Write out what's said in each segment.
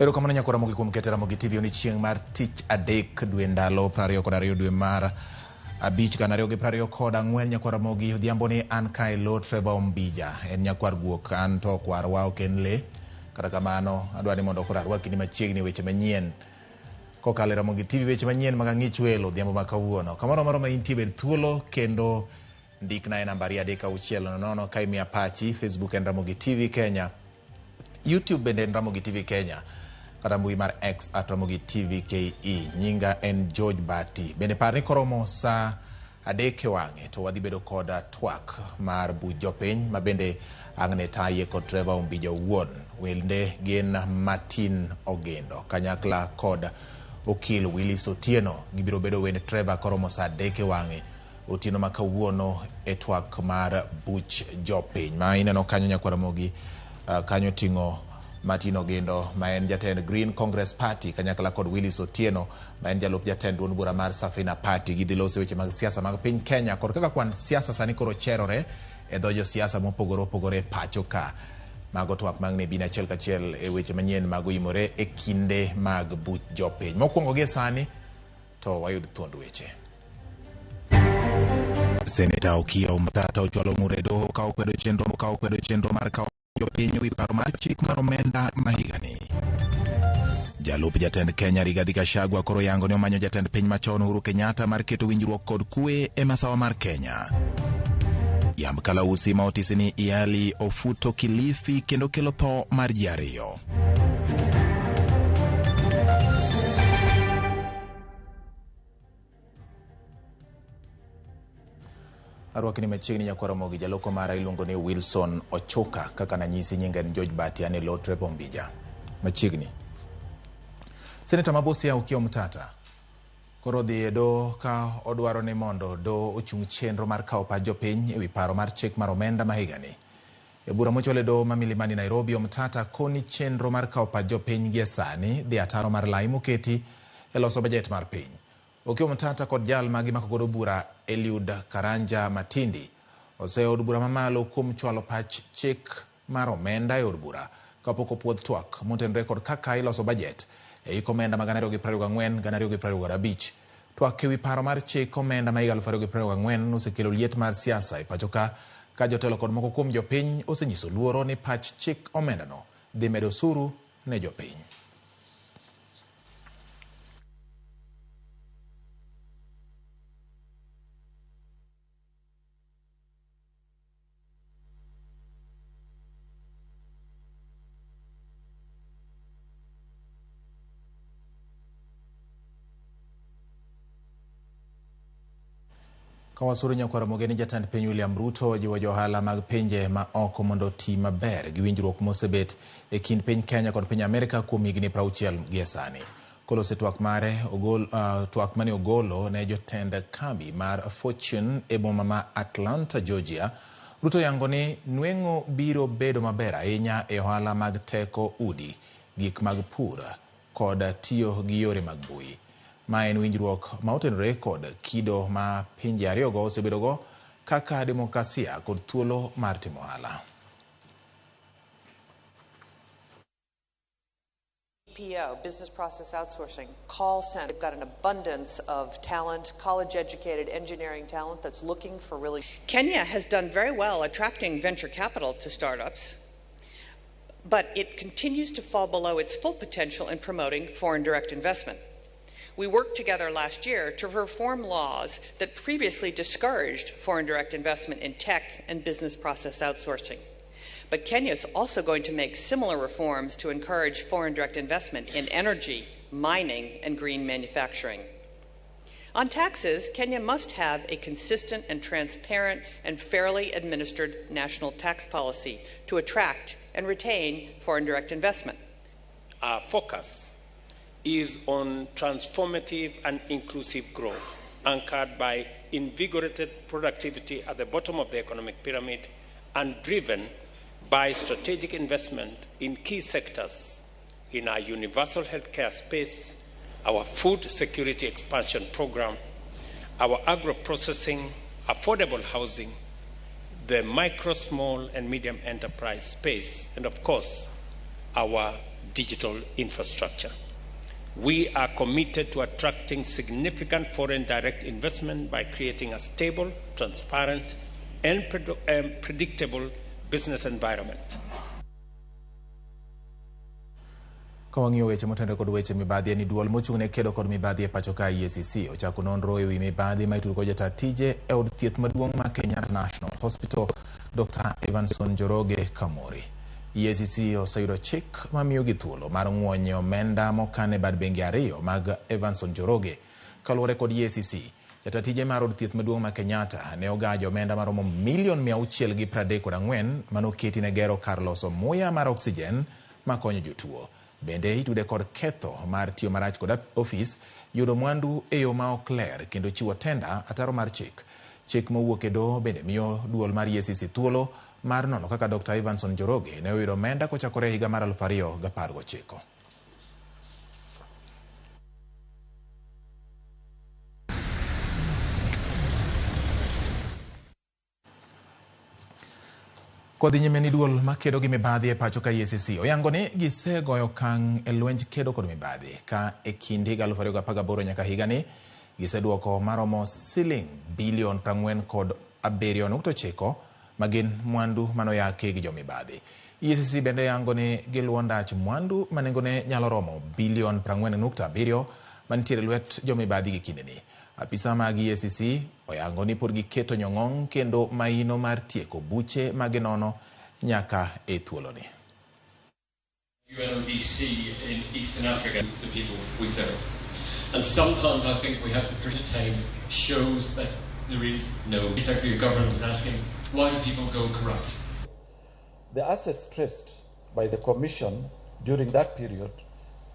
Erokamano nyakora Ramogi kuom keto Ramogi TV oni chieng' mar tich adek dwe ndalo 22 dwe mar abich 2024. Nyakwar Ramogi odhiambo ni an kae lo Trevor Ombija en nyakwar guok, an to kwarwa ok en le. Kata kamano adwa ni mondo koro arwaki ni machiegni weche manyien kokalo e Ramogi TV, weche manyien mag ang'ich welo odhiambo ma kawuono. Kamoro amora ma intie bed thuolo kendo ndikna e namba 23600 ka imiya pachi. Facebook en Ramogi TV Kenya, YouTube bende en Ramogi TV Kenya, kata mbui mar X at Ramogi TV KE. Nyinga en George Bati. Bende par ni koromo saa 3 e wang'e to wadhi bedo kod twak mar buch jopiny ma bende ang' ne taye kod Trevor Ombija owuon. Wende gin Martin Ogindo kanyakla kod okil Willis Otieno. Gibiro bedo wend Trevor koromo saa 3 e wang'e otieno ma kawuono e twak mar buch jopiny. Ma ineno kanyo nyakwar Ramogi, kanyo ting'o Martin Ogindo ma en jatend Green Congress Party kanyakla kod Willis Otieno ma en jalup jatend duond bura mar Safina Party. Gidhi loso weche mag siasa mag piny Kenya kod kaka kwan siasa sani koro cherore e dho josiasa mopogore opogore e pacho ka. Mago twak mang' ne bino achiel kachiel e weche manyien mag oimore e kinde mag buch jopiny. Mokwongo gie sani to wayud thuond weche. Seneta Okiya Omtatah ochwalo ng'ur e doho ka okwedo chenro mar kawo jopiny ewi paro mar chik mar omenda ma higani. Jalup jatend Kenya Rigathi Gachagua koro yango ni omanyo jatend piny machon Uhuru Kenyatta mar keto winjruok kod kwe e masawa mar Kenya. Yamb kalausi ma otisi ni Iali ofuto Kilifi kendo kelo tho mar ji 2. Arwakni machiegni nyakwar Ramogi, jaloko mara iluongo ni Wilson Ochuka, kaka nanyisi nyinga en George Bati, an e lo Trevor Ombija. Machiegni. Seneta ma Busia Okiya Omtatah koro dhi e doho ka odwaro ni mondo doho ochung chenro mar kawo pach jopiny ewi paro mar chik mar omenda ma higani. E bura mochwal e doho ma Milimani Nairobi, Omtatah koni chenro mar kawo pach jopiny gie sani dhi ataro mar lai moketi e loso bajet mar piny. Okiya Omtatah kod jal ma gimako godo bura Eliud Karanja Matindi oseyo od bura mamalo kuom chwalo pach chik mar omenda e od bura kapok opuodh twak motenore kod kaka iloso bajet e hik omenda ma 2024 2025. Twak ewi paro mar chik omenda ma higa 2024 osekelo liet mar siasa e pacho ka ka jotelo kod moko kuom jopiny osenyiso luoro ni pach chik omendano dhi medo osuru ne jopiny. Kawasuru nyakwar Ramogi ni jatend piny William Ruto ojiwo johala mag pinje ma oko mondo oti maber gi winjruok mosebet e kind piny Kenya kod piny Amerika kuom higni 60 gie sani. Kolose twak mare ogol, twak mane ogolo ne jotend kambi mar Fortune e boma ma Atlanta, Georgia, Ruto yango ni nweng'o biro bedo maber ahinya e ohala mag teko udi, gik mag pur kod tiyo gi yore mag mbui. Ma en winjruok ma otenore kod kido ma pinje ariyogo osebedogo kaka demokrasia kod thuolo mar timo ohala. BPO, business process outsourcing, call center. They've got an abundance of talent, college-educated engineering talent that's looking for really... Kenya has done very well attracting venture capital to startups, but it continues to fall below its full potential in promoting foreign direct investment. We worked together last year to reform laws that previously discouraged foreign direct investment in tech and business process outsourcing. But Kenya is also going to make similar reforms to encourage foreign direct investment in energy, mining, and green manufacturing. On taxes, Kenya must have a consistent and transparent and fairly administered national tax policy to attract and retain foreign direct investment. Our focus is on transformative and inclusive growth, anchored by invigorated productivity at the bottom of the economic pyramid and driven by strategic investment in key sectors in our universal healthcare space, our food security expansion program, our agro-processing, affordable housing, the micro, small, and medium enterprise space, and of course, our digital infrastructure. We are committed to attracting significant foreign direct investment by creating a stable, transparent, and predictable business environment. Ka wang'iyo weche motenore kod weche mibadhi en ni duol mochung' ne kedo kod mibadhi e pacho ka EACC ochako nonro ewi mibadhi ma itudo kod jataa tije e od thieth maduong' ma Kenyatta National Hospital Dr. Evanson Njoroge Kamori. EACC oseyudo chik mamiyogi thuolo mar ng'uonyo omenda mokan e bad bengi ariyo mag Evanson Njoroge. Kaluwore kod EACC, jataa tije mar od thieth maduong' ma Kenyatta ne ogajo omenda maromo milion 634 manoketi ne gero kar loso muya mar oxygen makonyo jotuo. Bende itude kod ketho mar tiyo marach kod ofis, yudo mwandu e yo ma ok ler kendo chiwo tenda ataro mar chik. Chik mowuok e doho bende miyo duol mar EACC thuolo mar nono kaka Dr. Evanson Njoroge ne oyudo omenda kochakore e higa mar 2019. Kodhi nyime ni duol makedo gi mibadhi e pacho ka EACC oyango ni gisegoyo okang' e lwenj kedo kod mibadhi ka e kind higa 2018 nyaka higani giseduoko maromo siling bilion 47.9 magin mwandu manoyaki gi jomibadhi. EACC bende yango ni giluwo ndach mwandu ma nengone nyalo romo bilion 40.7 mantiere lwet jomibadhi gi kindeni. Apisa mag EACC oyango ni pod giketo nyong'ong' kendo maino mar tieko buche maginono nyaka e thuoloni. UNODC in Eastern Africa, the people we serve. And sometimes I think we have the tame shows that there is no Secretary of Government was asking, why do people go corrupt? The assets traced by the Commission during that period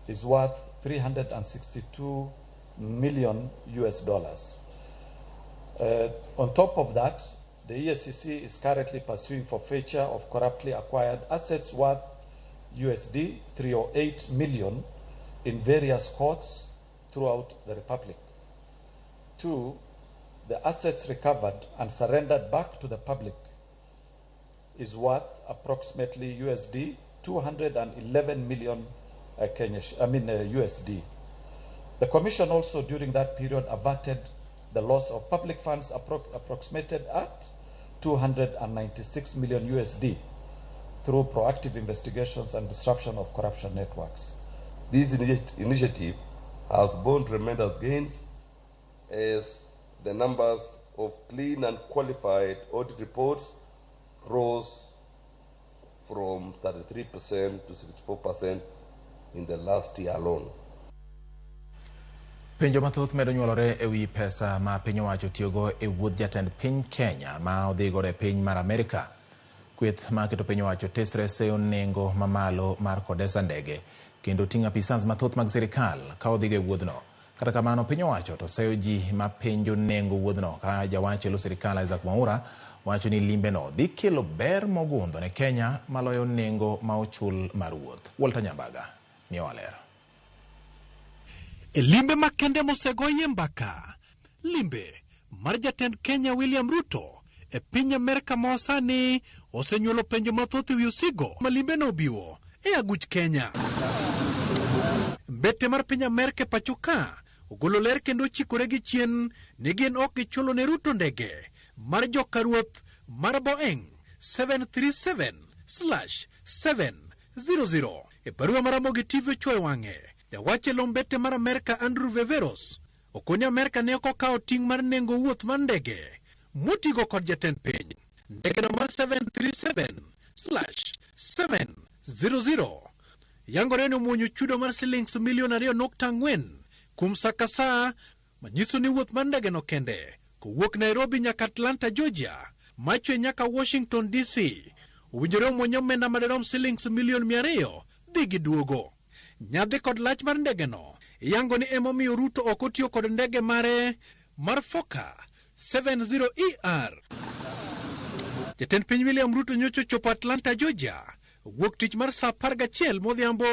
is worth 362 million US dollars. On top of that, the EACC is currently pursuing forfeiture of corruptly acquired assets worth USD 308 million in various courts throughout the Republic. 2, the assets recovered and surrendered back to the public is worth approximately USD 211 million USD. The Commission also during that period averted the loss of public funds approximated at 296 million USD through proactive investigations and disruption of corruption networks. This initiative has borne tremendous gains as the numbers of clean and qualified audit reports rose from 33% to 64% in the last year alone. Penjo mathoth medo nyuolore ewi pesa ma piny owacho tiyogo e wuodh jatend piny Kenya ma odhi godo e piny mar Amerika. Kweth ma keto piny owacho tesre seyo nengo mamalo mar kodesa ndege kendo ting'o apisas mathoth mag sirikal ka odhigo e wuodhno. Kata kamano piny owacho to seyo ji ma penjo nengo wuodhno ka jawach elo sirikal Isaac Mwaura wacho ni limbeno dhi kelo ber mogundho ne Kenya maloyo nengo ma ochul mar wuoth. Walter Nyambaga miyowa ler. E limbe makende mosegoyie mbaka, limbe mar jatend Kenya William Ruto e piny Amerka ma sani osenyuolo penjo mathoth ewi osigo ma limbeno obiwo e aguch Kenya. Mbete mar piny Amerka e pacho ka ogolo ler kendo ochikore gi chien ni gin ok gichulo ne Ruto ndege mar joka ruoth mar Boeing 737/700. E barua mar Ramogi TV ochuoyo wang'e, jawach e lo mbete mar Amerka Andrew Veveros okoni Amerka ne ok okawo ting' mar nengo wuoth mar ndege motigo kod jatend piny. Ndegeno mar 737/700 yangore ni omuonyo chudo mar silings milion 2.4 kuom sa ka sa, manyiso ni wuoth mar ndegeno kende kowuok Nairobi nyaka Atlanta, Georgia, machwe nyaka Washington DC, owinjore omuony omenda madirom silings milion 200 dhi gi duogo. Nyadhi kod lach mar ndegeno iyango ni emomiyo Ruto ok otiyo kod ndege mare mar Fokker 70ER. Jatend piny William Ruto nyocha ochopo Atlanta, Georgia, wuok tich mar saa 11 modhiambo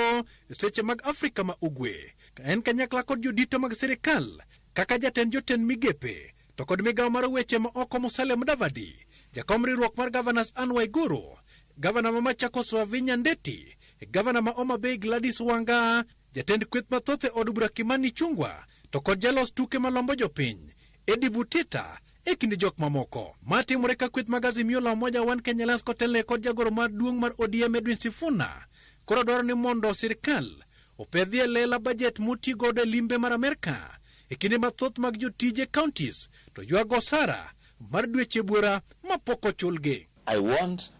e seche mag Afrika ma Ugwe, ka en kanyakla kod jodito mag sirikal kaka jatend jotend migepe to kod migawo mar weche ma oko Musalia Mudavadi, jakom riwruok mar Governors Anne Waiguru, gavana ma Machakos Wavinya Ndeti, Gavana ma Homa Bay Gladys Wanga, jatend kweth mathoth e od bura Kimani Ichung'wah to kod jalos tuke malombo jopiny Eddie Butita e kind jok mamoko. Ma timore ka kweth mag Azimio la Umoja One Kenya Alliance kotelne kod jagoro maduong' mar ODM Edwin Sifuna koro dwaro ni mondo sirkal opedhi e lela bajet moti godo e limbe mar Amerka e kinde mathoth mag jotije counties to ywago osara mar dweche buora mapok ochulgi. I want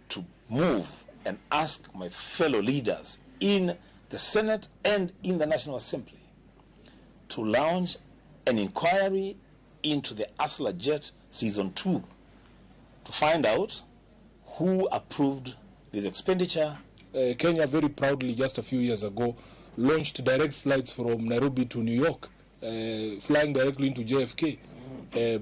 to move and ask my fellow leaders in the Senate and in the National Assembly to launch an inquiry into the Hustler Jet Season 2 to find out who approved this expenditure. Kenya very proudly just a few years ago launched direct flights from Nairobi to New York, flying directly into JFK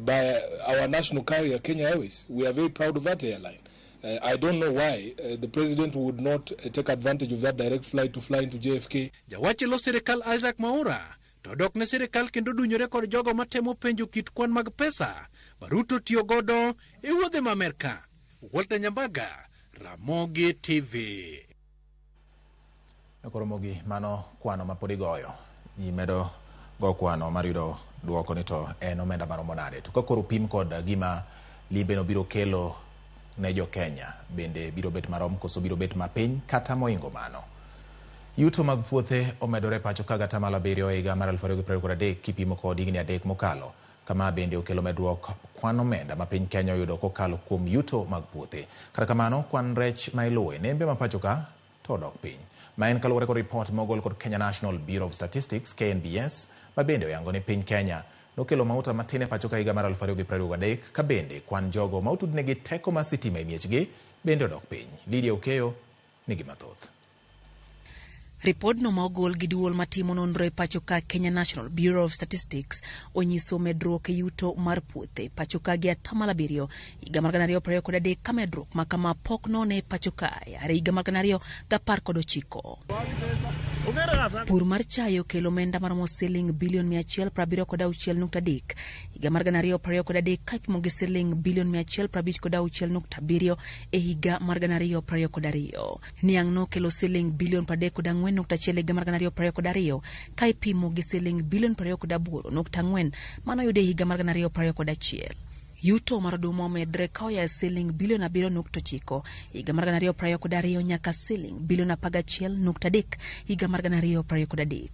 by our national carrier, Kenya Airways. We are very proud of that airline. I don't know why the president would not take advantage of that direct flight to fly into JFK. Jawach lo sirikal Isaac Mwaura to dok ne sirikal kendo dunyore kod jogo matemo penjo kit kwan mag pesa ma Ruto tiyo godo e wuodhe ma Amerka. Walter Nyambaga, Ramogi TV. Koro Ramogi, mano kwano ma pod igoyo. Ji medo go kwano mar yudo duoko ni to en omenda maromo nade. To ka koro pim kod gima limbe no biro kelo ne jo Kenya, bende biro bet marom koso biro bet mapiny kata moingo mano. Yuto mag puothe omedore pacho ka 7% e higa mar 2023 kipimo kod higni 3 mokalo. Kama bende okelo medruok kwan omenda ma piny Kenya oyudo kokalo kuom yuto mag puothe. Kata kamano, kwan rech ma iluwo e nembe ma pacho ka to odok piny. Ma en kaluwore kod ripot mogol kod Kenya National Bureau of Statistics KNBS, ma bende oyango ni piny Kenya nokelo mauta matin e pacho ka higa mar 2023 ka bende kwan jogo ma otudnegi teko mar sitima e miechgi bende odok piny. Lydia Okeyo nigi mathoth. Ripodno ma ogol gi duol matimo nonro e pacho ka Kenya National Bureau of Statistics onyiso medruok e yuto mar puothe pacho ka gi 7% higa mar 2023 ka medruok ma kama pok none e pacho ka are higa mar 2019. Pur mar chae okelo omenda maromo siling bilion 176.3 higa mar 2023 ka ipimo gi siling bilion 156.7 e higa mar 2022. Niang' nokelo siling bilion 34.1 higa mar 2022 ka ipimo gi siling bilion 28.4 manoyud e higa mar 2021. Yuto mar oduma omedre ka oya siling bilion 7.9 higa mar 2022 nyaka siling bilion 11.3 higa mar 2023.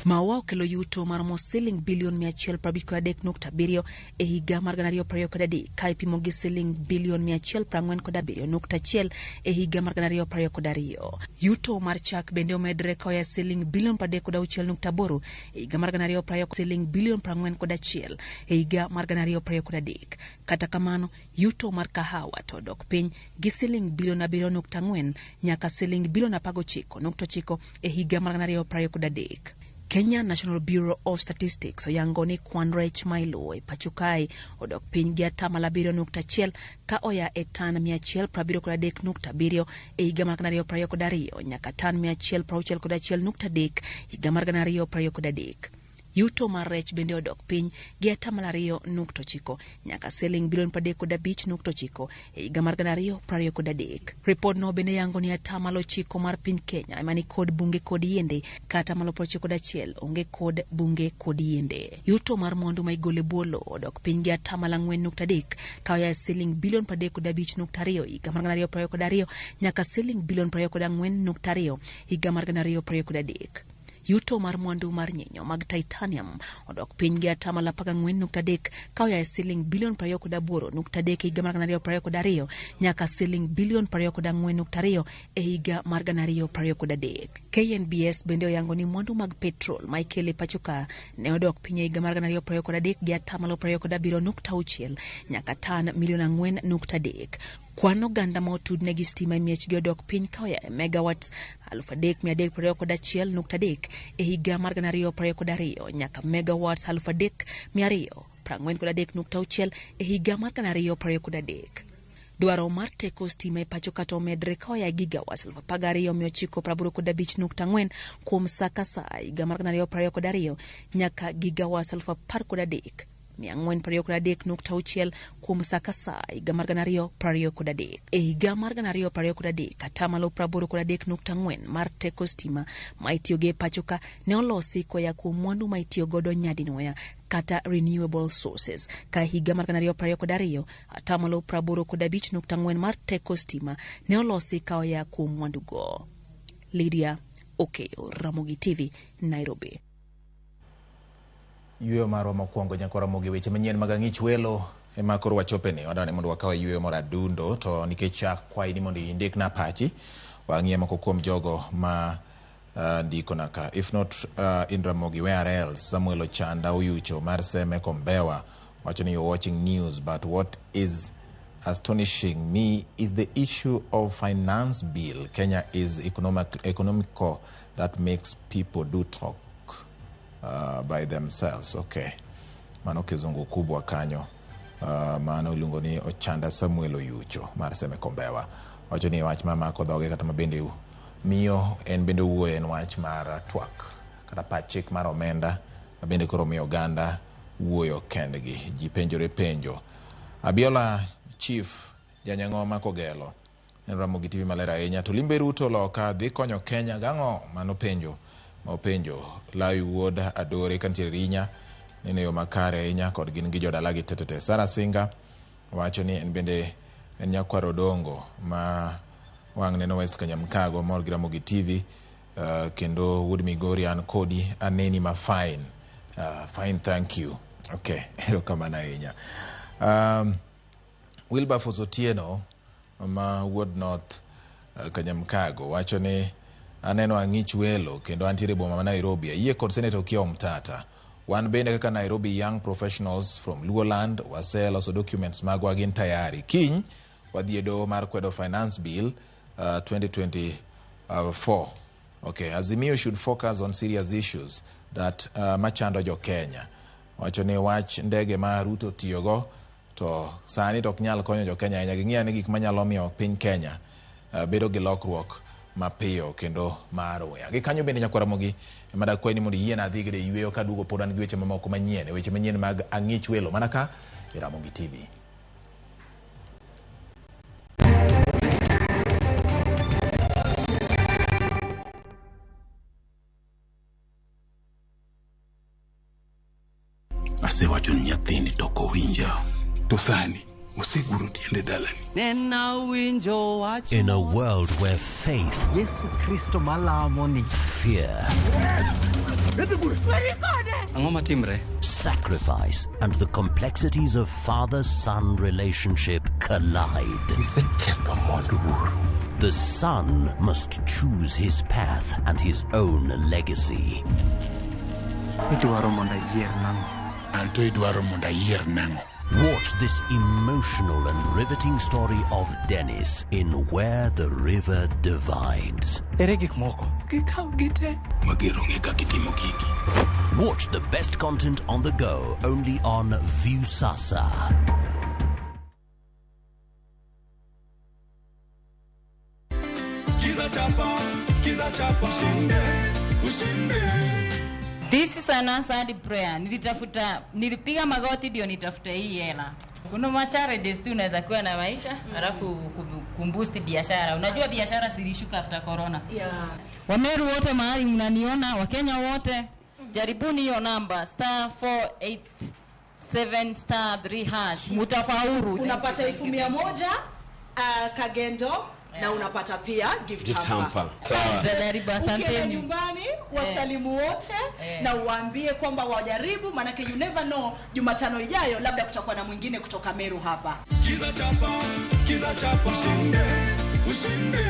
Maua okelo yuto maromo siling bilion 153.7 e higa mar 2023 ka ipimo gi siling bilion 147.1 e higa mar 2022. Yuto mar chak bende omedre ka oya siling bilion 36.8 e higa mar 2020 siling bilion 41 e higa mar 2023. Kata kamano, yuto mar kahawa to odok piny gi siling bilion 7.4 nyaka siling bilion 19.9 e higa mar 2023. Kenya National Bureau of Statistics oyango ni kwan rech ma iluwo e pacho kae odok piny gi 7.1 ka oya e tan 173.7 e higa mar 2022 nyaka tan 161.3 higa mar 2023. Yuto mar rech bende odok piny gi 2.9 nyaka siling bilion 35.9 e higa mar 2023. Ripodno bende yango ni 9% mar piny Kenya ema ni kod bunge kod yiende ka 91% onge kod bunge kod yiende. Yuto mar mwandu ma igolo e bwo lowo odok piny gi 4.3 ka oya e siling bilion 35.2 higa mar 2022 nyaka siling bilion 24.2 higa mar 2023. Yuto mar mwandu mar nyinyo mag titanium odok piny gi 14.3 ka oya e siling bilion 28.3 e higa mar 2022 nyaka siling bilion 24.2 e higa mar 2023. KNBS bende oyango ni mwandu mag petrol ma ikelo e pacho ka ne odok piny e higa mar 2023 gi 27.6 nyaka tan milion 4.3. Kwan oganda ma otudne gi stima e miechgi odok piny ka oya e megawatts 3,321.3 e higa mar 2022 nyaka megawatts 3,243.6 e higa mar 2023. Dwaro mar teko stima e pacho kata omedre ka oya e gigawatts 12,985.4 kuom saa ka saa higa mar 2022 nyaka gigawatts 13,000. 423.6 kuom sa ka sa higa mar 2023. E higa mar 2023, atamalo 83.4 mar teko stima ma itiyogo e pacho ka ne olosi koya kuom mwandu ma itiyogodo nyadinwoya kata renewable sources. Ka higa mar 2022, atamalo 85.4 mar teko stima ne olosi ka oya kuom mwandugo. Lydia Okeyo, Ramogi TV, Nairobi. Yueyo marwa mokwongo nyaka Ramogi, weche manyien mag ang'ich welo ema koro wachopeni. Wadwani mondo wakaw yueyo moro adundo, to nikech akwayi ni mondo indikna pachi, wang'iye moko kuom jogo ma ndikona ka. If not in Ramogi, where else? Samuel Ochanda Oyucho mar Seme Kombewa wacho ni you're watching news, but what is astonishing me is the issue of finance bill. Kenya is economical that makes people do talk by themselves. Okay. Mano kizungu kubwa kanyo. Mano iluongo ni Ochanda Samuel Oyucho mar Seme Kombewa. Wacho ni wach mamako dhoge kata mabende miyo en bende owuoyo en wach mar twak kata pach chik mar omenda mabende koro miyo oganda wuoyo kendgi. Ji penjore penjo. Abiola Chief Janyang'oma Kogelo en Ramogi TV maler ahinya. To limbe Ruto loka dhi konyo Kenya gang'o? Mano penjo ma openjo. Lawi wuod Adore kantiere Rinya neno yo makare ahinya kod gin gi jodala gi tetete. Sara Singa wacho ni en bende en nyakwar Odongo ma wang' neno West Kanyamkago mor gi Ramogi TV kendo wuod Migori an kodi aneni ma fine. Fine, thank you. Okay, erokamano ahinya. Wilberforce Otieno ma wuod North Kanyamkago wacho ni aneno ang'ich welo kendo antiere boma ma Nairobi. Ayie kod Senator Okiya Omtata. Wan bende kaka Nairobi Young Professionals from Luoland waseloso documents magwa gin tayari. Kiny wadhi e doho mar kwedo finance bill 2024. Okay, Azimio should focus on serious issues that machando jo Kenya. Wacho ni wach ndege ma Ruto tiyogo to sani to ok nyal konyo jo Kenya ahinya. Ging'iyo ni gik manyalo miyo piny Kenya bedo gi lokruok mapiyo kendo maruya. Gi kanyo bende nyakwar Ramogi ema dakwayi ni mondo iyiena adhi gide yweyo kaduogo pod an gi weche mamoko manyien, weche manyien mag ang'ich welo mana ka e Ramogi TV. Asewacho ni nyathini to ok owinja. To sani oseguro tiende dalani. In a world where faith, Yesu Kristo malamo ni fear, Ang'o matimre? sacrifice, and the complexities of father-son relationship collide. Iseketho mwandu wuoro. The son must choose his path and his own legacy. Idwaro mondo ayier nang'o? Anto idwaro mondo ayier nang'o? Watch this emotional and riveting story of Dennis in Where the River Divides. Ere gik moko? Mager onge kaka itimo gigi. Watch the best content on the go only on Viusasa. Skiza chapa, skiza chapa, ushinde, ushinde. This is an answered prayer. Nilitafuta, nilipiga magoti ndio nitafute hii hela. Kuna ma challenges tu unaweza kuwa na maisha, alafu kumboost biashara. Unajua biashara zilishuka after corona. Wameru wote mahali mnaniona, Wakenya wote, jaribuni hiyo namba star 487 star 3 hash. Mutafaulu. Unapata 100,000 kagendo na unapata pia gift, Gift hamper. hamper. Sawa. Jaribu, Ukienda asanteni. nyumbani wasalimu wote na uwaambie kwamba wajaribu, maanake you never know, Jumatano ijayo labda kutakuwa na mwingine kutoka Meru hapa. Skiza chapa, skiza chapa, ushinde, ushinde.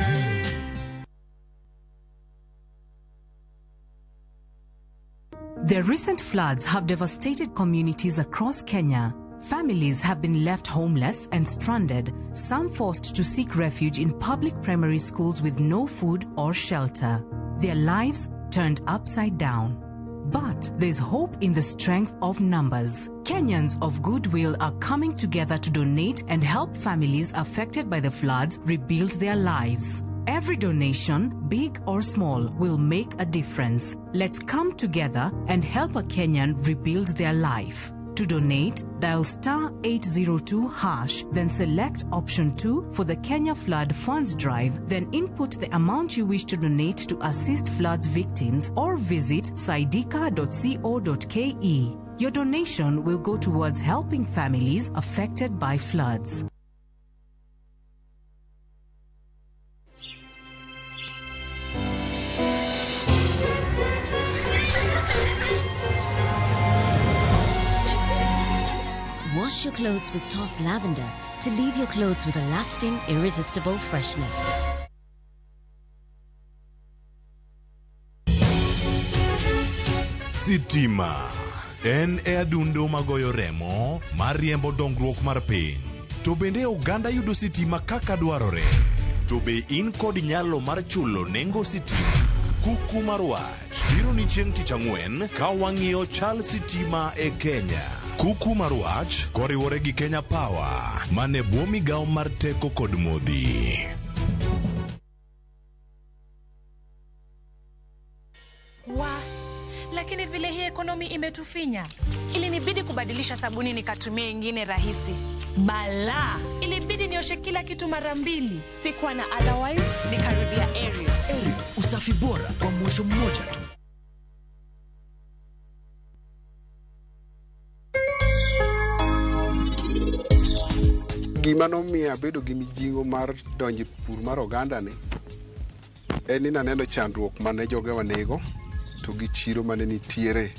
The recent floods have devastated communities across Kenya. Families have been left homeless and stranded, some forced to seek refuge in public primary schools with no food or shelter. Their lives turned upside down. But there's hope in the strength of numbers. Kenyans of goodwill are coming together to donate and help families affected by the floods rebuild their lives. Every donation, big or small, will make a difference. Let's come together and help a Kenyan rebuild their life. To donate, dial star 802 hash, then select option 2 for the Kenya Flood Funds Drive, then input the amount you wish to donate to assist floods victims or visit saidika.co.ke. Your donation will go towards helping families affected by floods. Wash your clothes with Toss Lavender to leave your clothes with a lasting, irresistible freshness. Sitima en e adundo magoyo remo mar riembo dongruok mar piny. To bende oganda yudo sitima kaka dwarore. To be in kod nyalo mar chulo nengo sitima? Kuku mar wach biro ni chieng' tich ang'wen ka wang'iyo chal sitima e Kenya. Kuku mar wach koriwore gi Kenya Power mane bwo migawo mar teko kod modhi. Wa, lakini vile hii ekonomi imetufinya, ilinibidi kubadilisha sabuni nikatumia ingine rahisi. Bala, ilibidi nioshe kila kitu mara mbili. Sikuwa na otherwise, nikarudia Ariel. Ariel, usafi bora kwa mwosho mmoja tu. Gima nomiyo abedo gi mijing'o mar donjo e pur mar oganda ni en ni naneno chandruok mane jogewa nigo to gi chiro mane nitiere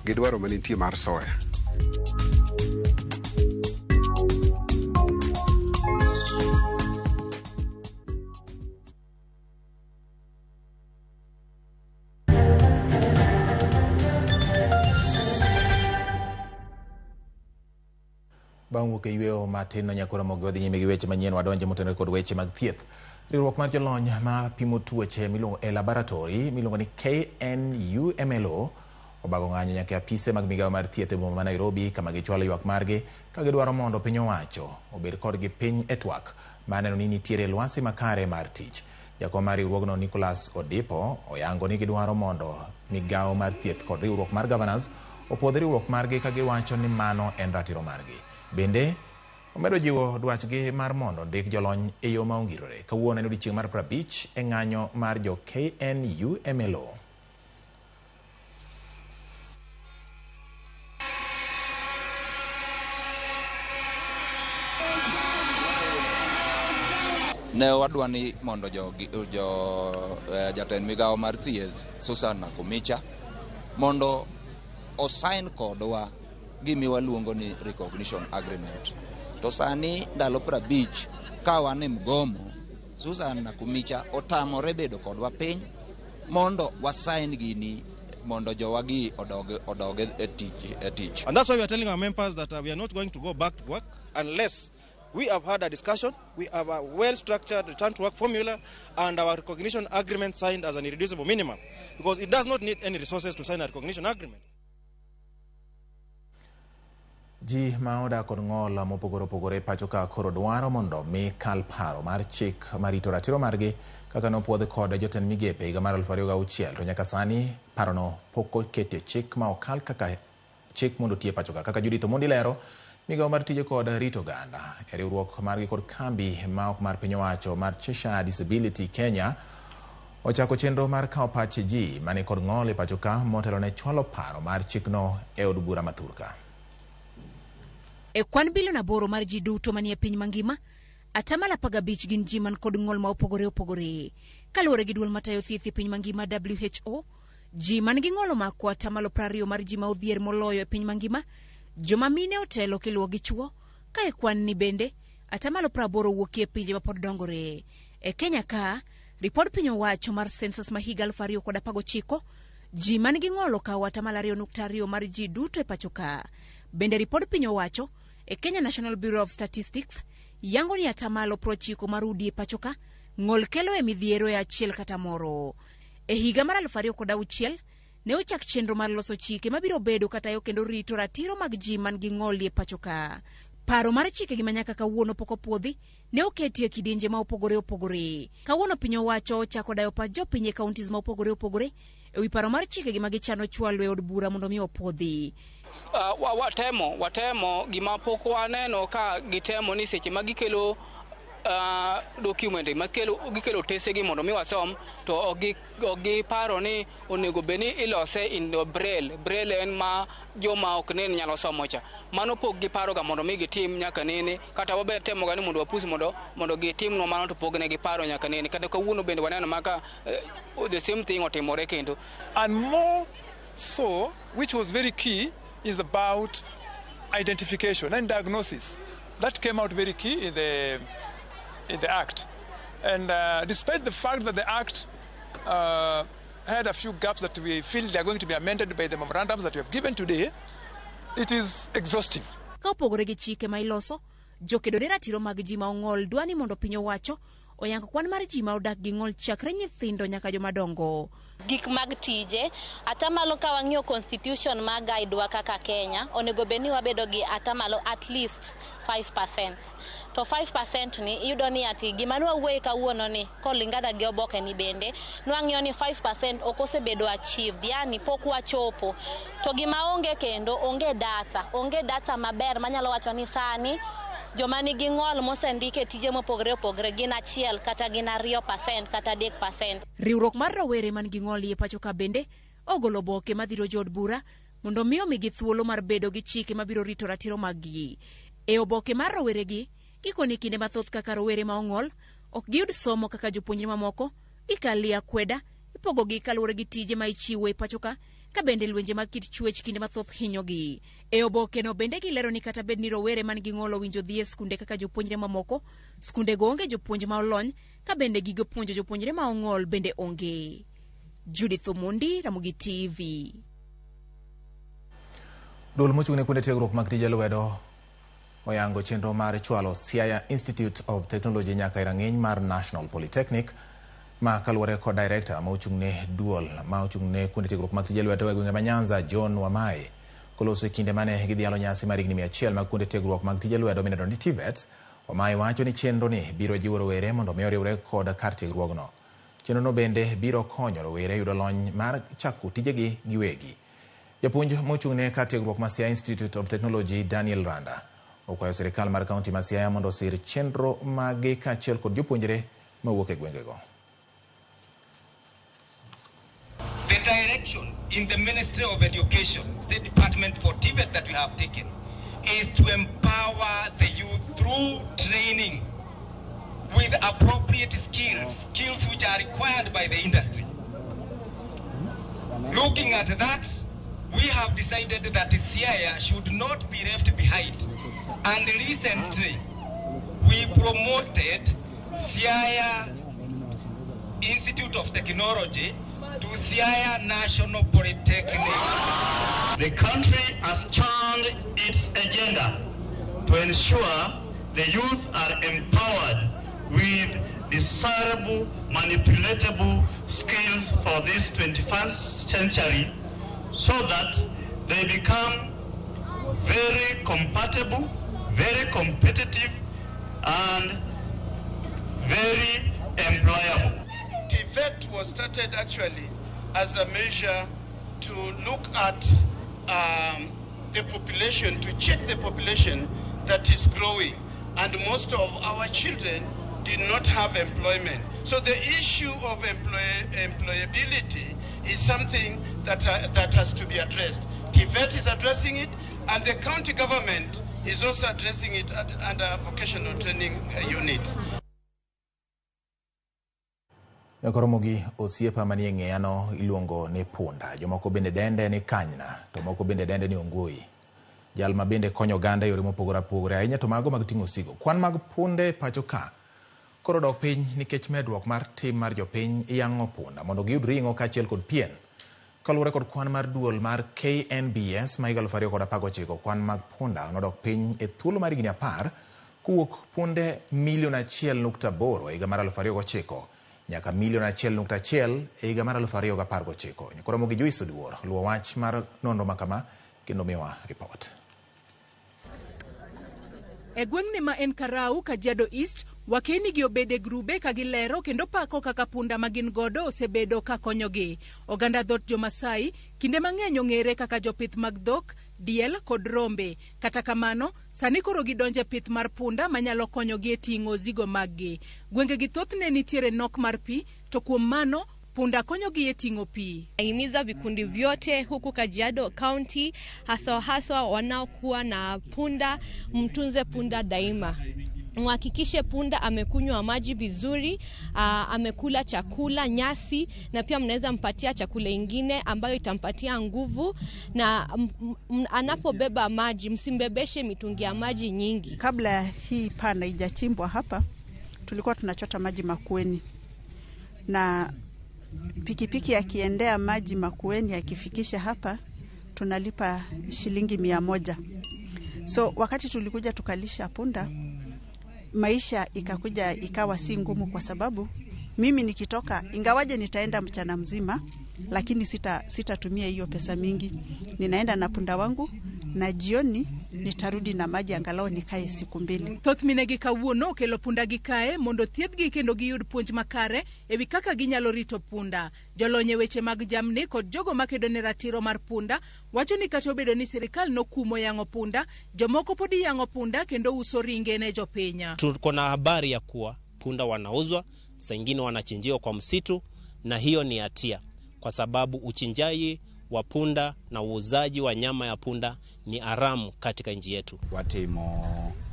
gi dwaro mane nitie mar soya. Bang' wuok e yweyo matin no nyakoro mogi wadhi nyime gi weche manyien wadonje motenore kod weche mag thieth. Riwruok mar jolony ma pimo tuoche miluongo e laboratory miluongo ni KNUMLO obago ng'anyo nyaka e apise mag migawo mar thieth e boma ma Nairobi kama gichwalo ywak margi ka gidwaro mondo piny owacho obed kodgi piny e twak mar neno ni nitiere lwasi makare mar tich. Jakom mar riwruogno Nicholas Odipo oyango ni gidwaro mondo migawo mar thieth kod riwruok mar governors opuodh riwruok margi ka giwacho ni mano en ratiro margi. Bende omedo jiwo dwachgi mar mondo ndik jolony e yo ma ongirore. Kawuono en odiechieng' mar 50 e ng'anyo mar jo KNUMLO. Ne wadwa ni mondo jo jatend migawo mar thieth Susan Nakhumicha mondo osign kodwa gimi waluongo ni recognition agreement. To sani ndalo 50 ka wan e mgomo, Susan Nakhumicha otamore bedo kodwa piny mondo wasign gini mondo jowagi odog e tich. And that's why we are telling our members that we are not going to go back to work unless we have had a discussion, we have a well-structured return to work formula and our recognition agreement signed as an irreducible minimum, because it does not need any resources to sign a recognition agreement. Ji ma odak kod ng'ol mopogore opogore pacho ka koro dwaro mondo mi kal paro mar chik marito ratiro margi kaka nopuodh kod jotend migepe higa mar 2006 to nyaka sani parono pok oketie chik ma okal kaka chik mondo otie pacho ka. Kaka Judith Omondi lero, migawo mar tije kod rito oganda e riwruok margi kod kambi ma ok mar piny owacho mar Cheshire Disability Kenya ochako chenro mar kawo pach ji mani kod ng'ol e pacho ka motelo ne chwalo paro mar chikno e od bura ma Thurka. E kwan bilion 8 mar ji duto manie piny mangima, 15% gin ji man kod ng'ol ma opogore opogore. Kaluwore gi duol matayo thieth e piny mangima WHO, ji man gi ng'ol omako 20% mar ji ma odhier moloyo e piny mangima. Joma mine otelo kiluwo gi chuo, ka e kwan ni bende 80% wuok e pinje mapod dongore. E Kenya ka, ripod piny owacho mar census ma higa 2019, ji man gi ng'ol okawo 2.2% mar ji duto e pacho ka. Bende ripod piny owacho e Kenya National Bureau of Statistics yango ni 90% mar udi e pacho ka ng'ol kelo e midhiero e achiel kata moro. E higa mar 2006 ne ochak chenro mar loso chike mabiro bedo katayo kendo rito ratiro mag ji man gi ng'ol e pacho ka. Paro mar chike gi manyaka kawuono pok opuodhi ne oketi e kidienje ma opogore opogore. Kawuono piny owacho ochako dayo pach jopiny e counties ma opogore opogore e wi paro mar chike gi ma gichano chwalo e od bura mondo mi opuodhi. Watemo gima pok waneno ka gitemo ni seche ma gikelo document makelo gikelo tesegi mondo mi wasom to ok giparo ni onego bed ni ilose in braille. Braille en ma joma ok nen nyalo somo cha. Mano pok giparo ga mondo mi gitim nyaka nene, kata wabe temo ga ni mondo wapus mondo gitimnwa mano to pok ne giparo nyaka nene. Kata kawuono bende waneno maka the same thing otimore kendo. And more so, which was very key, is about identification and diagnosis. That came out very key in the Act. And despite the fact that the Act had a few gaps that we feel they are going to be amended by the memorandums that we have given today, it is exhaustive. Ka opogore gi chike ma iloso, jokedo ne ratiro mag ji ma ong'ol dwa ni mondo piny owacho oyang kwan mar ji ma odak gi ng'ol chakre nyithindo nyaka jomadongo. Gik mag tije, atamalo ka wang'iyo constitution ma guide wa kaka Kenya, onego bed ni wabedo gi atamalo at least 5%. To 5% ni iyudo ni ati gima nwawuoye kawuono ni kolingana gi oboke ni bende nwang'iyo ni 5% ok osebedo achieved, yani pok wachopo. To gima onge kendo onge data maber manyalo wacho ni sani joma nigi ng'ol mosendike tije mopogore opogore gin 1 kata gin 2% kata 3%. Riwruok mar rowere man gi ng'ol e pacho ka bende ogolo oboke madhiro jood bura mondo mi omigi thuolo mar bedo gi chike mabiro rito ratiro mag-gi. E oboke mar roweregi, gikoni kinde mathoth kaka rowere ma ong'ol ok giyud somo kaka jopuonjre mamoko, gikalie akweda, ipogogi kaluwore gi tije ma ichiwo e pacho ka, ka bende lwenje mag kit chwech kinde mathoth hinyogi. E oboke no bende gilero ni kata bed ni rowere man gi ng'ol owinjo dhi e skunde kaka jopuonjre mamoko, skundego onge jopuonj ma olony, ka bende gigo puonjo jopuonjre ma ong'ol bende onge. Judith Omondi, Ramogi TV. Duol mochung' ne kuonde tiegruok mag tije lwedo oyango chenro mar chwalo Siaya Institute of Technology nyaka e rang'iny mar National Polytechnic, ma kaluwore kod director ma ochung' ne duol ma ochung' ne kuonde tiegruok mag tije lwedo e gwenge ma Nyanza, John Wamae, koloso e kinde mane gidhialo nyasi mar higni 100 mag kuonde tiegruok mag tije lwedo mineno ni TVET. Wamae wacho ni chenro ni biro jiwo rowere mondo mi oriwre kod kar tiegruogno. Chenrono bende biro konyo rowere yudo lony mar chako tijegi giwegi. Japuonj mochung' ne kar tiegruok ma Siaya Institute of Technology, Daniel Randa, okwayo sirikal mar kaunti ma Siaya mondo osir chenro mage kaachiel kod jopuonjre mawuok e gwengego. The direction in the Ministry of Education, State Department for TVET that we have taken is to empower the youth through training with appropriate skills, skills which are required by the industry. Looking at that, we have decided that Siaya should not be left behind. And recently, we promoted Siaya Institute of Technology to Siaya National Polytechnic. The country has turned its agenda to ensure the youth are empowered with desirable, manipulatable skills for this 21st century so that they become very compatible, very competitive, and very employable. TVET was started actually as a measure to look at the population, to check the population that is growing. And most of our children did not have employment. So the issue of employability is something that, that has to be addressed. TVET is addressing it, and the county government is also addressing it under vocational training units. Nyakoromogi osiepa manie ng'eyano iluongo ni punda, jomoko bende dende ni kanyna, to moko bende dende ni ongoi. Jal ma bende konyo oganda e yore mopogore opogore ahinya to mago mag ting'o osigo. Kwan mag punde pacho ka koro dok piny nikech medruok mar tim mar jopiny yang'o punda mondo giyud ring'o kaachiel kod pien. Kaluwore kod kwan mar duol mar KNBS ma higa 2019, kwan mag punda nodok piny e thuolo mar higni 10 kowuok punde milion 1.8 e higa mar 2009 nyaka milion 1.1 e higa mar 2019. Nyakoromogi Joyce Oduor luwo wach mar nonro makama kendo miwa ripot. E gweng'ni ma en Karau, Kajiado East, wakeni gi obede grube ka gilero kendo pako kaka punda ma gin godo osebedo ka konyogi. Oganda dhot jo-Masai kinde mang'eny ong'ere kaka jopith mag dhok, diel kod rombe. Kata kamano, sani koro gidonjo e pith mar punda manyalo konyogi e ting'o ozigo maggi. Gwengegi thothne nitiere nok mar pi, to kuom mano punda konyogi e ting'o pi. Nahimiza vikundi vyote huku Kajiado County, haswa haswa wanaokuwa na punda, mtunze punda daima. Mhakikishe punda amekunywa maji vizuri, amekula chakula, nyasi, na pia mnaweza mpatia chakula ingine ambayo itampatia nguvu, na anapobeba maji msimbebeshe mitungi ya maji nyingi. Kabla hii pana ijachimbwa hapa, tulikuwa tunachota maji Makueni, na pikipiki akiendea maji Makueni akifikisha hapa tunalipa shilingi 100. So wakati tulikuja tukalisha punda, maisha ikakuja ikawa si ngumu, kwa sababu mimi nikitoka, ingawaje nitaenda mchana mzima, lakini sitatumia hiyo pesa mingi. Ninaenda na punda wangu na jioni nitarudi na maji angalau nikae siku 2. Thoth minegi kawuono okelo punda gi kae mondo thiedhgi kendo giyud puonj makare ewi kaka ginyalo rito punda. Jolony e weche mag jamni kod jogo makedo ne ratiro mar punda wacho ni kata obedo ni sirikal nokumo yang'o punda, jomoko pod yang'o punda kendo uso ringe ne jopiny. Tuko na habari ya kuwa punda wanauzwa, saa ingine wanachinjiwa kwa msitu, na hiyo ni hatia kwa sababu uchinjaji wa punda na uuzaji wa nyama ya punda ni haramu katika nchi yetu. Watimo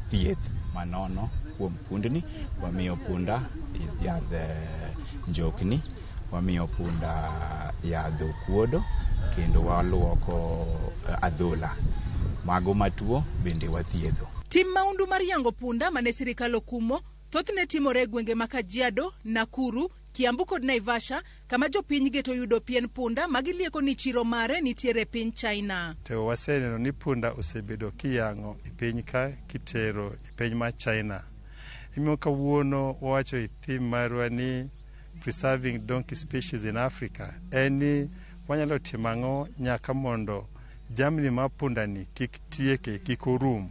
thieth manono kuom pundni, wamiyo punda yadh njokni, wamiyo punda yadh okuodo, kendo waluoko adhola. Mago matuo bende wathiedho. Tim maundu mar yango punda mane sirikal okumo thothne timore e gwenge ma Kajiado, Nakuru, Kiambu kod Naivasha, kama jopiny geto yudo pien punda magilieko ni chiro mare nitiere piny China. To waseneno ni punda osebedo kiyang'o e piny ka kitero e piny mar China. Emomiyo kawuono wawacho e theme marwa ni preserving donkey species in Africa, en ni wanyalo timo ang'o nyaka mondo jamni mar punda ni kik tieke, kik orum.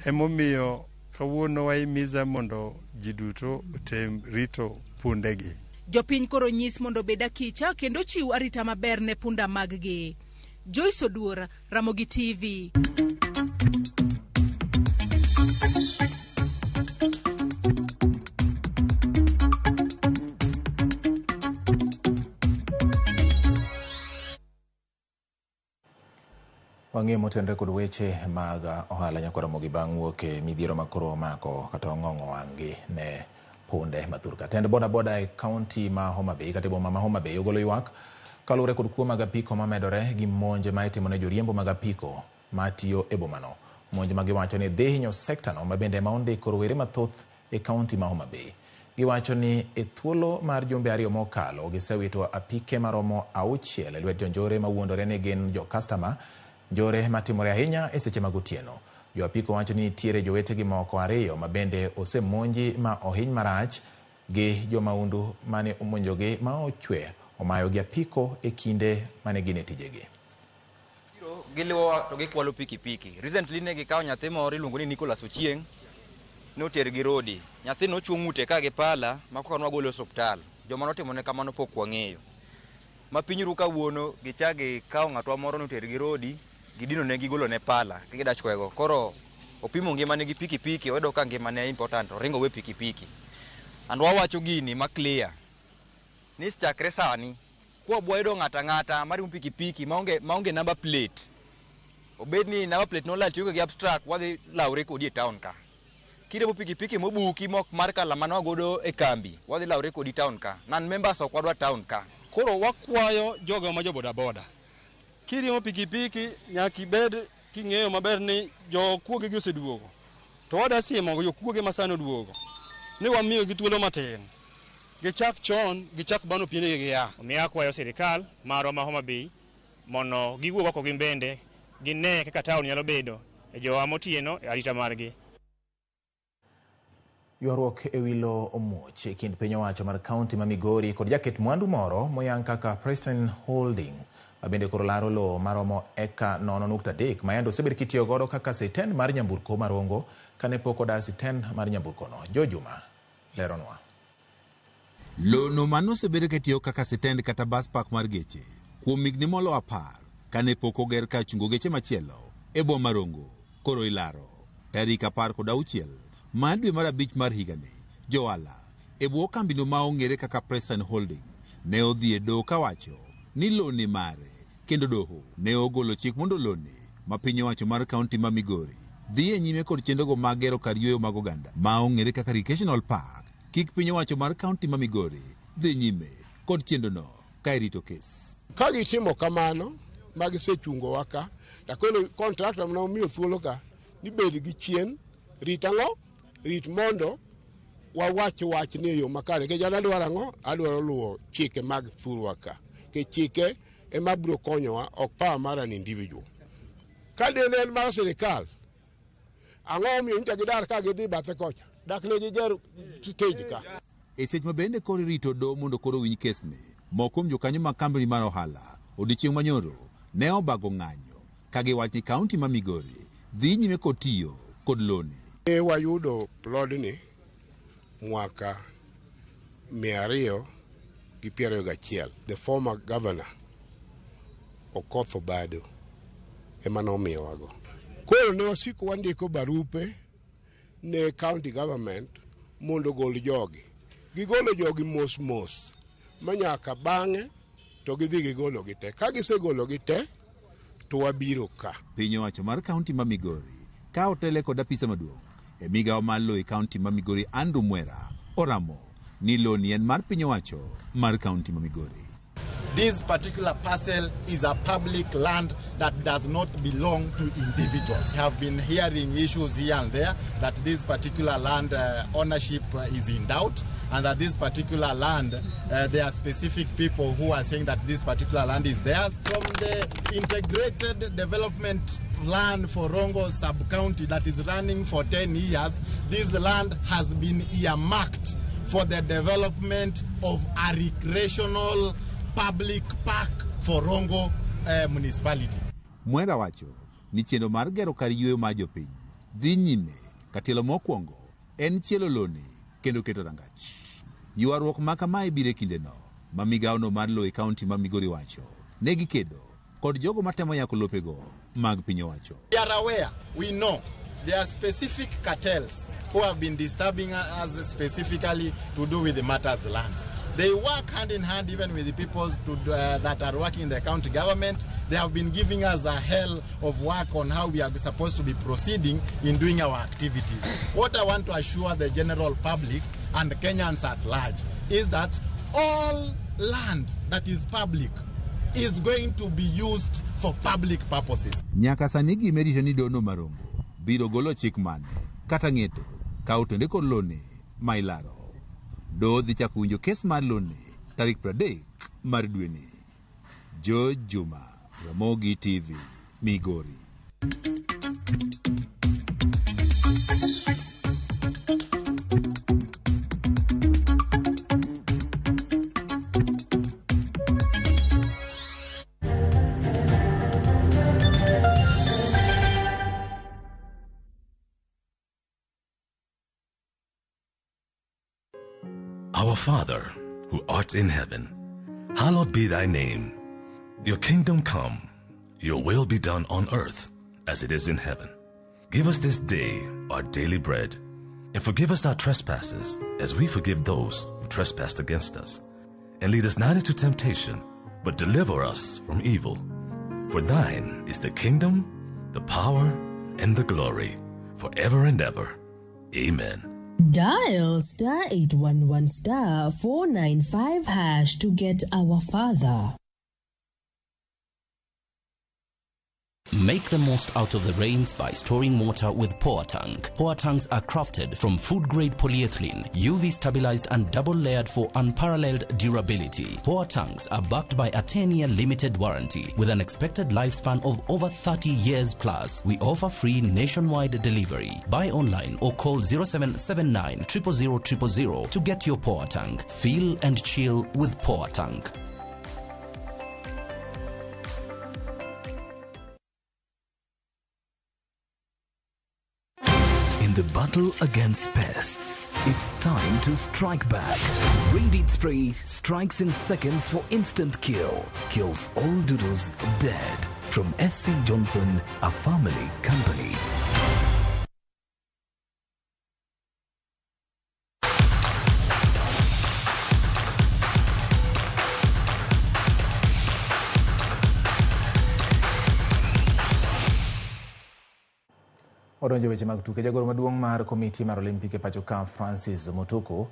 Emomiyo kawuono wahimiza mondo ji duto otem rito pundegi. Jopiny koro nyis mondo obed akicha kendo chiw arita maber ne punda maggi. Joyce Oduor, Ramogi TV. Wang'eyo motenore kod weche mag ohala nyakwar Ramogi bang' wuok e midhiero makoro omako kata ong'ong'o wang'gi ne punde mathurka. Tend boda boda e kaunti ma Homa Bay kata e boma ma Homa Bay ogolo ywak kaluwore kod kuo mag apiko mamedore gi monj ma itimo ne joriembo mag apiko matiyo e bomano. Monj ma giwacho ni dhi hinyo sektano ma bende ema ondiko rowere mathoth e kaunti ma Homa Bay. Giwacho ni e thuolo mar jumbe 2 mokalo gisewito apike maromo 6 e lwet jonjore mawuondore ni gin jo customer, njore matimore ahinya e seche mag otieno. Jo apiko wacho ni nitiere jowetegi moko 2 ma bende osemonji ma ohiny marach gi jomaundu mane omonjogi ma ochwe omayogi apiko e kinde mane gin e tijegi. Giluwowa to gikwalo pikipiki. Recently ne gikawo nyathi moro iluongo ni Nicholas Ochieng', noter gi rodi. Nyathi nochwo ng'ute ka gi pala ma koka nwagolo e osuptal. Joma notimone kamano pok wang'eyo. Ma piny ru kawuono gichak gikawo ng'atwa moro noter gi rodi, gidino ne gigolo ne pala gidach kwego. Koro opimo ngimane gi pikipiki, oyudo ka ngimane important, oringo we pikipiki. And wawacho gini ma clear ni chakre sani kwa yudo ng'ata ng'ata mariembo pikipiki maonge number plate, obed ni number plate nolal tiyo gi abstract, wadhi lawre kodi e town ka. Kiriembo pikipiki mobuki mok mar kala mane wagodo e kambi, wadhi lawre kodi town ka. Non members ok wadwa town ka. Koro wakwayo jogo ma jo boda boda, kiriembo pikipiki nyaka ibed king'eyo maber ni jokuoge gi oseduogo. To wada siemo jokuoge ma sani oduogo ni wamiyo gi thuolo matin, gichak chon, gichak bano pienegi gia. Omiyo akwayo sirikal marwa ma Homa Bay mondo giwuog oko gin bende gine kaka town nyalo bedo e jowa motieno e arita margi. Ywaruok e wi lowo omuoch e kind piny owacho mar kaunti ma Migori kod jaket mwandu moro moyang kaka Preston Holding ma bende koro laro lowo maromo eka 0.3 ma yande osebed kitiyo godo kaka sitend mar nyamburko ma Rongo kane pok odar sitend mar nyamburkono. Jo Juma leronwa. Lono mano osebedo kitiyo kaka sitend kata bus park mar geche kuom higni molo 10 kane pok oger kar chungo geche machielo. e boma ma Rongo koro ilaro. Tarik 16 mar dwe mar abich mar higani, johala e bwo kambino ma ong'ere kaka Presan Holding ne odhi e doho kawacho ni lowo ni mare kendo doho ne ogolo chik mondo loni ma piny owacho mar kaunti ma Migori dhi e nyime kod chenrogo mag gero kar yueyo mag oganda ma ong'ere kaka Recreational Park kik piny owacho mar kaunti ma Migori dhi nyime kod chenrono ka irito kes. Ka gitimo kamano ma gisechungowa ka, to contractor mana omiyo thuolo ka ni bed gi chien, rit ang'o? Rit mondo wawach wach ni e yo makare. Nikech an adwaro ang'o? Adwaro luwo chike mag thurwa ka. Nikech chike ema biro konyowa, ok power mar an individual. Ka dine en mar sirikal, ang'o omiyo nyicha gidar ka gidhi bathe kocha? Dak ne giger stage ka. E seche ma bende koro irito doho mondo koro owinj kesni, moko kuom jokanyo mag kambini mar ohala odiechieng' manyoro ne obago ng'anyo ka giwacho ni kaunti ma Migori dhi nyime kod tiyo kod loni. Ne wayudo plodni mwaka 221. The former governor Okoth Obado ema nomiyowago. Koro ne wasiko wandiko barupe ne county government mondo ogol jogi. Gigolo jogi mos mos ma nyaka bang'e to gidhi gigologi te. Ka gisegologi te to wabiro ka. Piny owacho mar kaunti ma Migori ka otele kod apisa maduong' e migawo mar lowo e kaunti ma Migori Andrew Mwera oramo ni loni en mar piny owacho mar kaunti ma Migori. This particular parcel is a public land that does not belong to individuals. We have been hearing issues here and there that this particular land ownership is in doubt, and that this particular land, there are specific people who are saying that this particular land is theirs. From the integrated development plan for Rongo sub-county that is running for 10 years, this land has been earmarked for the development of a recreational public park for Rongo municipality. Mwera wacho ni chenro mar gero kar yueyo mar jopiny dhi nyime ka tielo mokwongo en chielo loni kendo keto rangach. Ywaruok ma kamae biro e kindeno ma migawono mar lowo e kaunti ma Migori wacho ne gikedo kod jogo matemo yako lopego mag piny owacho. We are aware, we know, there are specific cartels who have been disturbing us specifically to do with the matters lands. They work hand in hand even with the people that are working in the county government. They have been giving us a hell of work on how we are supposed to be proceeding in doing our activities. What I want to assure the general public and Kenyans at large is that all land that is public is going to be used for public purposes. Nyaka sani gima irito ni dono marongo biro golo chik mane kata ng'eto ka otende kod loni ma ilaro. Doho dhi chako winjo kes mar loni tarik 30 mar dweni. George Juma, Ramogi TV, Migori. Our Father, who art in heaven, hallowed be thy name. Your kingdom come, your will be done on earth as it is in heaven. Give us this day our daily bread, and forgive us our trespasses as we forgive those who trespass against us. And lead us not into temptation, but deliver us from evil. For thine is the kingdom, the power, and the glory, forever and ever. Amen. Dial star 811 star 495 hash to get our father. Make the most out of the rains by storing water with Poa Tank. Poa Tanks are crafted from food-grade polyethylene, UV stabilized and double-layered for unparalleled durability. Poa Tanks are backed by a 10-year limited warranty with an expected lifespan of over 30 years plus. We offer free nationwide delivery. Buy online or call 0779 000 000 to get your Poa Tank. Feel and chill with Poa Tank. In the battle against pests, it's time to strike back. Raid Spray strikes in seconds for instant kill. Kills all doodles dead. From SC Johnson, a family company. Odonjo weche mag tuke. Jagoro maduong' mar komiti mar Olimpik e pacho ka Francis Mutuku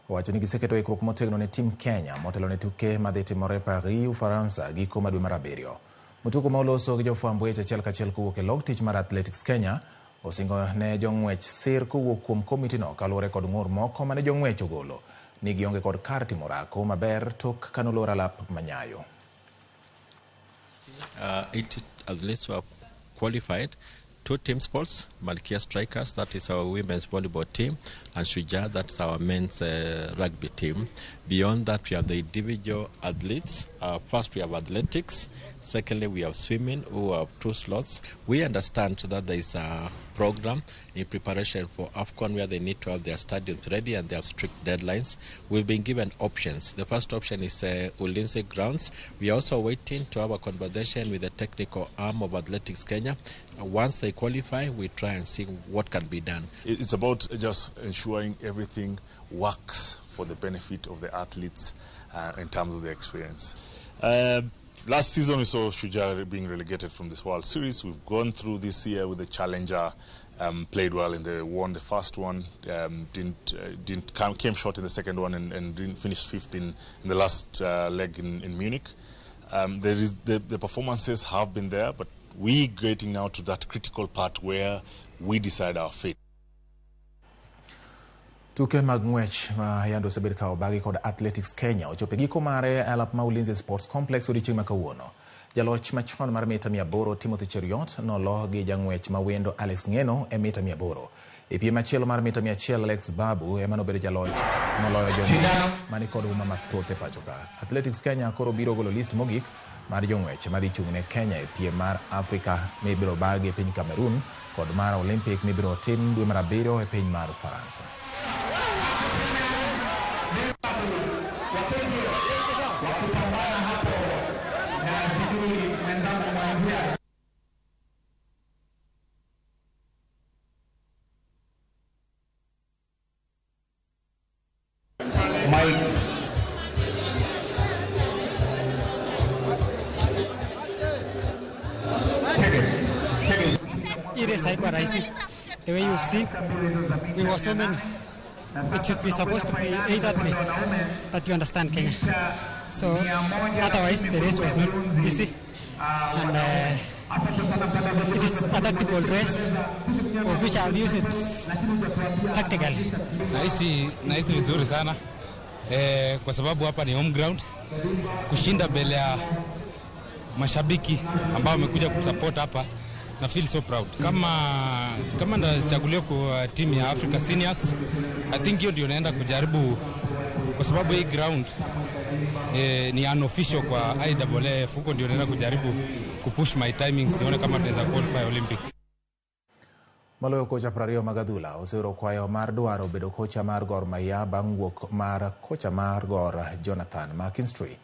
owacho ni giseketo ikruok motegno ne tim Kenya motelo ne tuke madhi timore Paris, Ufaransa giko ma dwe mar abiriyo. Mutuku ma oloso gi jofwamb weche achiel kachiel kowuok e log tich mar Athletics Kenya osingo ne jong'wech sir kowuok kuom komitino kaluwore kod ng'ur moko mane jong'wech ogolo ni gionge kod kar timo orako maber tok kanolor alap manyayo. 80 athletes were qualified. 2 team sports, Malkia Strikers, that is our women's volleyball team, and Shujaa, that's our men's rugby team. Beyond that, we have the individual athletes. First, we have athletics. Secondly, we have swimming, who have 2 slots. We understand that there is a program in preparation for AFCON where they need to have their stadiums ready and they have strict deadlines. We've been given options. The first option is Ulinzi Grounds. We are also waiting to have a conversation with the technical arm of Athletics Kenya. Once they qualify, we try and see what can be done. It's about just ensuring everything works for the benefit of the athletes in terms of their experience. Last season we saw Shujaa being relegated from this World Series. We've gone through this year with the challenger, played well in the won the first one, came short in the second one, and didn't finish fifth in the last leg in Munich. The performances have been there, but we're getting now to that critical part where we decide our fate. Tuke mag ng'wech ma yando osebed ka obagi kod Athletics Kenya ochopo e giko mare e alap ma Ulinzi Sports Complex odiochieng' ma kawuono. Jaloch machon mar mita 800 Timothy Cheruiyot nolo gi jang'wech ma wendo Alex Ng'eno e mita 800. E piem machielo mar mita 100 Alex Babu ema nobedo jaloch moloyo jong'wech mani kod huma mathoth e pacho ka. Athletics Kenya koro biro golo list mogik mar jong'wech madhi chung' ne Kenya e piem mar Afrika mibiro bagi e piny Cameroon kod mar Olympic mibiro tim dwe mar 7 e piny mar Ufaransa. Haikuwa rahisi. The way you've seen, we were so many. It should be supposed to be 8 athletes, but you understand Kenya. So otherwise the race was not easy, and it is a tactical race of which I've used it tactically. Nahisi vizuri sana kwa sababu hapa ni home ground, kushinda mbele ya mashabiki ambao wamekuja kusupport hapa. Na feel so proud. Kama ndachaguliwa kwa timu ya Africa Seniors, I think hiyo ndio naenda kujaribu kwa sababu hii ground ni unofficial kwa IAAF, huko ndio naenda kujaribu kupush my timings nione kama tunaweza qualify Olympics. Maloyo kocha 20 mag adhula oseoro kwayo mar dwaro bedo kocha mar Gor Mahia bang' wuok mar kocha mar Gor Jonathan McKinstry.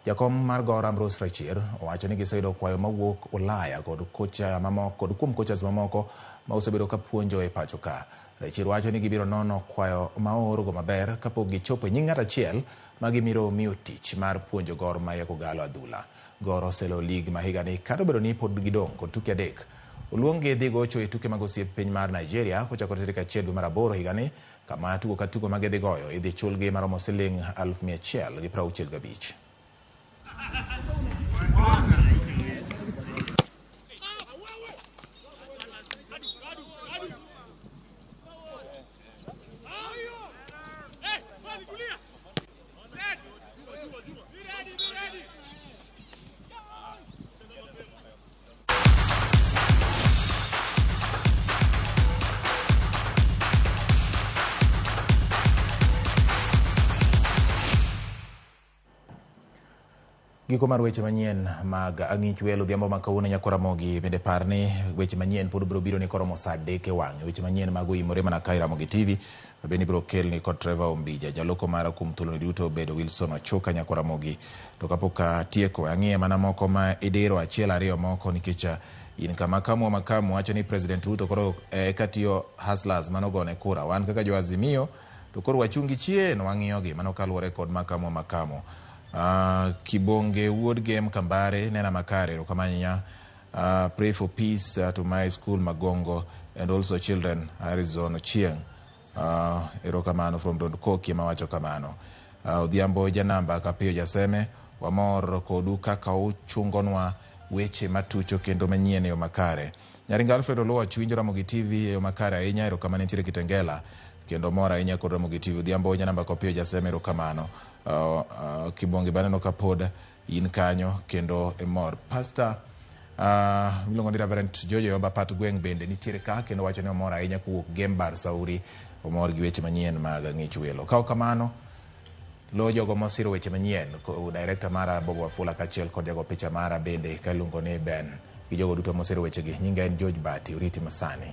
Jakom mar Gor Ambrose Rachier owacho ni giseyudo kwayo mawuok Ulaya kod kocha mamoko kod kuom coaches mamoko ma osebedo ka puonjo e pacho ka. Rachier wacho ni gibiro nono kwayo maorgo maber kapok gichopo e nying ng'at achiel ma gibiro miyo tich mar puonjo Gor Mahia kogalo adhula. Gor oselo lig ma higani kata obedo ni pod gidong' kod tuke 3. Oluongi dhi gocho e tuke mag osiep piny mar Nigeria kochakore tarik 1 dwe mar 8 higani kama tugo ka tugo ma gidhi goyo idhi chulgi maromo siling 165. giko mar weche manyien mag ang'ich welo odhiambo ma kawuono nyakwar Ramogi bende par ni weche manyien pod biro biro ni koromo saa adek e wang'e. Weche manyien mag oimore mana ka e Ramogi TV ma bende ibiro kelni kod Trevor Ombija. Jaloko mara kuom thuoloni duto obedo Wilson Ochuka nyakwar Ramogi. To kapok atieko ang'iye mana moko ma idiro achiel ariyo moko nikech in kama Kamwa Makamu wacho ni President Ruto koro eka tiyo hustlers manogone kura. Wan kaka jo Azimio to koro wachung' gi chien wang'iyogi mano kaluwore kod Makamu Makamu. Kibonge wuod Gem Kambare nena makare erokamano ahinya. Pray for peace to my school Magongo and also children Arizona Ochieng. Erokamano from Don Koki ema wacho kamano. Odhiambo janamba Kapiyo Jaseme wamor kodu kaka uchungonwa weche matucho kendo manyien e yo makare. Nyaringa Alfred Oluoch winjo Ramogi TV e yo makare ahinya erokamano entiere Kitengela kendo mor ahinya kod Ramogi TV. Odhiambo janamba Kapiyo Jaseme erokamano. Kibonge baneno ka pod in kanyo kendo imor. Pastor miluongo ni Reverend Jojo Yomba Pat Gweng' bende nitiere ka kendo wacho ni omor ahinya kowuok Gembar Sauri omor gi weche manyien mag ng'ich welo. Ka ok kamano, lo jogo mosiro weche manyien, director mara Bob Wafula kaachiel kod jago picha mara bende ka iluongo ni Ben gi jogo duto mosiro wechegi. Nyinga en George Bati, oriti masani.